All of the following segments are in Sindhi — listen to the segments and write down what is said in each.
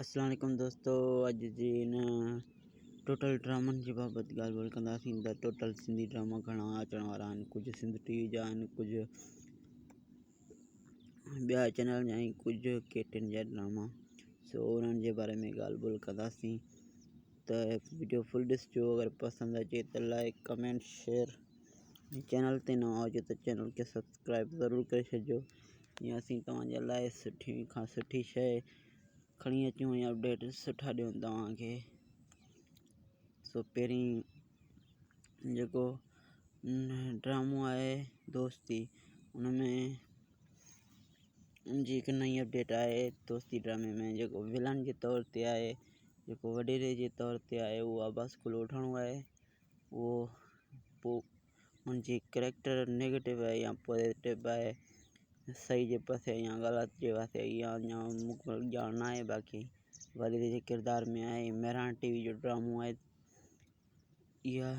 اسلام عليڪم دوستو اڄ جي ان ٽوٽل ڊرامن جي بابت ڳالهه ٻولهه ڪنداسين ته ٽوٽل سنڌي ڊراما گهڻا اچڻ وارا آهن ڪجهه سنڌ ٽي وي جا آهن ڪجهه ٻيا چينل جا آهن ڪجهه ڪي ٽين جا ڊراما سو انهن جي باري ۾ ڳالهه ٻولهه ڪنداسين ته وڊيو فل ڏسجو اگر پسند اچي ته لائڪ ڪمينٽ شيئر چينل تي نوان هجو ته چينل کي سبسڪرائب ضرور ڪري ڇڏجو جيئن اسين توهان جي لاء سٺي کان سٺي شيء کڻي اچون ۽ اپڊيٽ سٺا ڏيون توهان کي سو پهرين جيڪو ڊرامو آهي دوستي ان ۾ ان جي هڪ نئين اپڊيٽ آهي دوستي ڊرامي ۾ جيڪو ولن جي طور تي آهي جيڪو وڏيري جي طور تي آهي اهو عباس ڪلوٺاڻو آهي اهو پوء ان جي ڪريڪٽر نيگيٽو آهي يا پازيٽو آهي صحيح جي پاسي يا غلط جي پاسي اها اڃا مڪمل ڄاڻ نه آهي باقي وڏيري جي ڪردار ۾ آهي مهراڻ ٽي وي جو ڊرامو آهي اها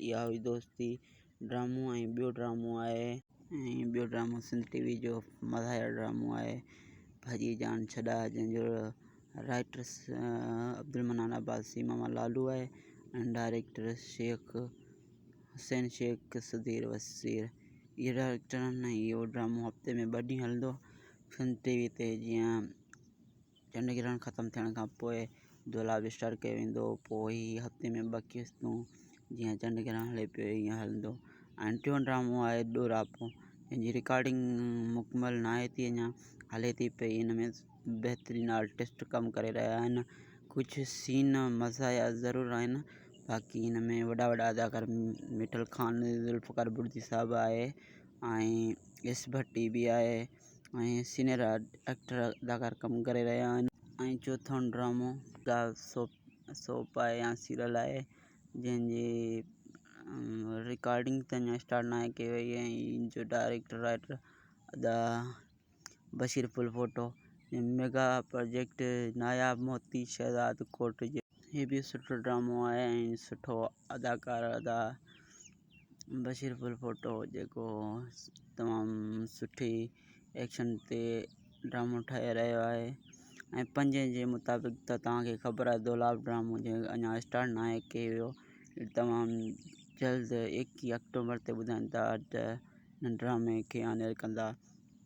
اها هئي دوستي ڊرامو ۽ ٻيو ڊرامو آهي ۽ ٻيو ڊرامو سنڌ ٽي وي جو مزاحيه ڊرامو آهي ڀڄي جان ڇڏا جنهن جو رائٽر عبدالمنان عباسي ماما لالو آهي ۽ ڊائريڪٽر شيخ حسين شيخ سڌير وسير اهي ڊائريڪٽر آهن ۽ اهو ڊرامو هفتي ۾ ٻه ڏينهن هلندو سنڌ ٽي وي تي جيئن چنڊ گرهڻ ختم ٿيڻ کان پوءِ دولاب اسٽارٽ ڪيو ويندو پوءِ هي هفتي ۾ ٻه قسطون جيئن چنڊ گرهڻ هلي پيو ائين هلندو ۽ ٽيون ڊرامو آهي ڏوراپو جنهن جي رڪارڊنگ مڪمل ناهي ٿي اڃا هلي ٿي پئي هن ۾ بهترين آرٽسٽ ڪم ڪري رهيا آهن ڪجهه سين مزاحيه ضرور آهن باقي هن ۾ وڏا وڏا اداڪار مٺل خان ذوالفقار بڙدي صاحب آهي ۽ ايس ڀٽي به آهي ۽ سينئر ايڪٽر اداڪار ڪم ڪري رهيا آهن. ۽ چوٿون ڊرامو سوپ سوپ آهي يا سيريل آهي جنهن جي رڪارڊنگ ته اڃا اسٽارٽ ناهي ڪئي وئي ۽ ان جو ڊائريڪٽر رائيٽر ادا بشير ڦلپوٽو ميگا پروجيڪٽ ناياب موتي شهزاد ڪوٽ جي هي به سٺو ڊرامو آهي ۽ سٺو اداڪار ادا بشير ڦلپوٽو جيڪو تمام سٺي ايڪشن تي ڊرامو ٺاهي رهيو آهي ۽ پنجين جي مطابق ته توهان کي خبر آهي دولاب ڊرامو جنهن اڃا اسٽارٽ ناهي ڪيو ويو تمام جلد ايڪيهه آڪٽوبر تي ٻڌائين ٿا ته هن ڊرامي کي آن ايئر ڪندا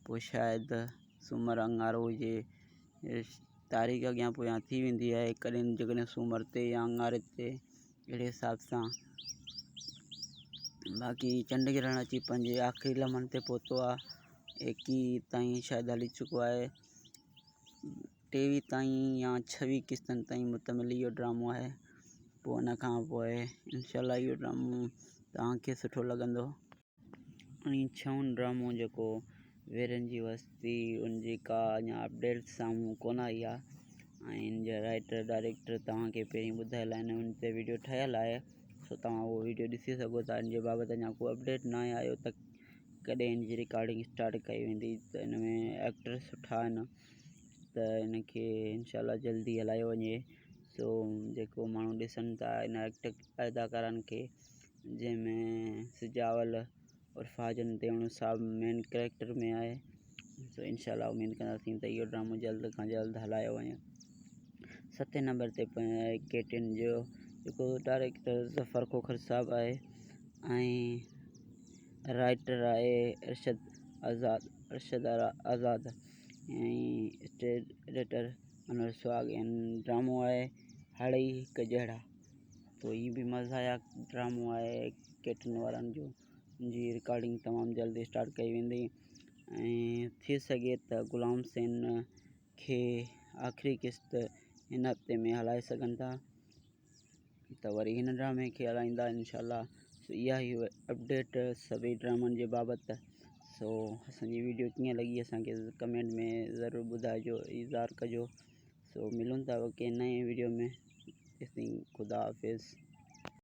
پوءِ شايد سومر اڱارو هجي تاريخ اڳيان پويان ٿي ويندي آهي ڪڏهن جيڪڏهن سومر تي يا اڱاري تي اهڙي حساب سان باقي چنڊ گرهڻ اچي پنهنجي آخري لمحن تي پهتو آهي ايڪيهه تائين شايد هلي چڪو آهي ٽيويهه تائين يا ڇويهه قسطن تائين متمل اهو ڊرامو آهي پوءِ ان کان پوءِ انشاء الله اهو ڊرامو توهان کي سٺو لڳندو. ۽ ڇهون ڊرامو جيڪو ويرن جي وستي ان جي ڪا اڃا اپڊيٽ سامهون ڪونه آئي آهي ۽ ان جا رائٽر ڊائريڪٽر توهان کي پهرين ٻڌايل آهن ان تي ويڊيو ٺهيل آهي سو توهان اهو ويڊيو ڏسي سگهو ٿا ان جي بابت اڃا ڪو اپڊيٽ ناهي آيو ته ڪڏهن ان جي رڪارڊنگ اسٽارٽ ڪئي ويندي ته ان ۾ ايڪٽر سٺا آهن ته ان کي انشاء الله جلدي هلايو وڃي سو جيڪو ماڻهو ڏسن ٿا ان ايڪٽر اداڪارن کي جنهن ۾ سجاول عرف حاجن تيوڻ صاحب مين ڪريڪٽر ۾ آهي سو انشاء الله اميد ڪنداسين ته اهو ڊرامو جلد کان جلد هلايو وڃي. ستين نمبر تي ڪي ٽين جو جيڪو ڊائريڪٽر ظفر کوکر صاحب آهي ۽ رائٽر آهي ارشد آزاد ارشد آزاد ۽ اسٽيج ايڊيٽر انور سهاڳ ۽ ڊرامو آهي هڙئي هڪ جهڙا. تو هي به مزاحيه ڊرامو آهي ڪيٽن وارن جو جي رڪارڊنگ تمام جلد اسٽارٽ ڪئي ويندي ۽ ٿي سگهي ته غلام حسين کي آخري قسط هن هفتي ۾ هلائي سگهن ٿا ته وري هن ڊرامي کي هلائيندا انشاء الله سو اها هئي اپڊيٽ سڀئي ڊرامن جي بابت سو اسانجي ويڊيو ڪيئن لڳي اسانکي ڪمينٽ ۾ ضرور ٻڌائجو اظهار ڪجو سو ملون ٿا ڪنهن نئين ويڊيو ۾ تيستائين خدا حافظ.